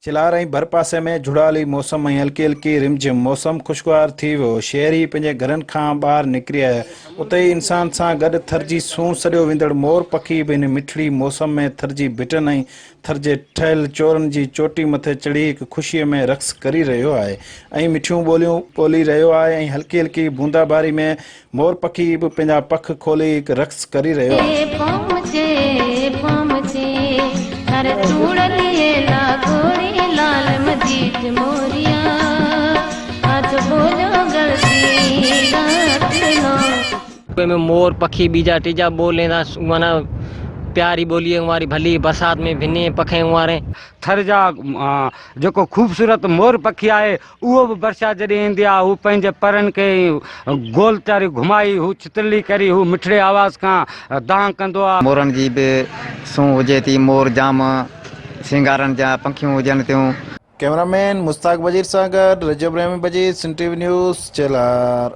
چلار ۽ ڀرپاسي ۾ جھڙالي موسم ۽ هلڪي هلڪي رمجھم موسم خوشگوار ٿي ويو. شهري پنهنجي گهرن کان ٻاهر نڪري آيا. اتي ئي انسان سان گڏ ٿر جي سونهن سڏيو ويندڙ مور پکي به هن مٺڙي موسم ۾ ٿر جي ڀٽن ۽ ٿر جي ٺهيل چورن جي چوٽي مٿي چڙهي هڪ خوشيء ۾ رقص ڪري رهيو آهي ۽ مٺيون ٻوليون ٻولي رهيو آهي ۽ هلڪي هلڪي بوندا باري ۾ مور پکي به پنهنجا پک کولي هڪ رقص ڪري رهيو آهي. ۾ مور پکي ٻيجا ٽيجا ٻولين ٿا معنيٰ پياري ٻولي واري ڀلي برسات ۾ ڀني پکين واري. ٿر جا جيڪو خوبصورت مور پکي آهي اهو به برسات جڏهن ايندي آهي هو پنهنجي پرن کي گول چاري گهمائي هو چترلي ڪري هو مٺڙي آواز کان دانهن ڪندو آهي. مورن جي به سونهن هجي ٿي مور جام سينگارن جا پکيون هجن ٿيون. ڪئميرا مين مشتاق بجير سان گڏ Rajab Rahimi Bajeer, Sindh T V news, Chelar.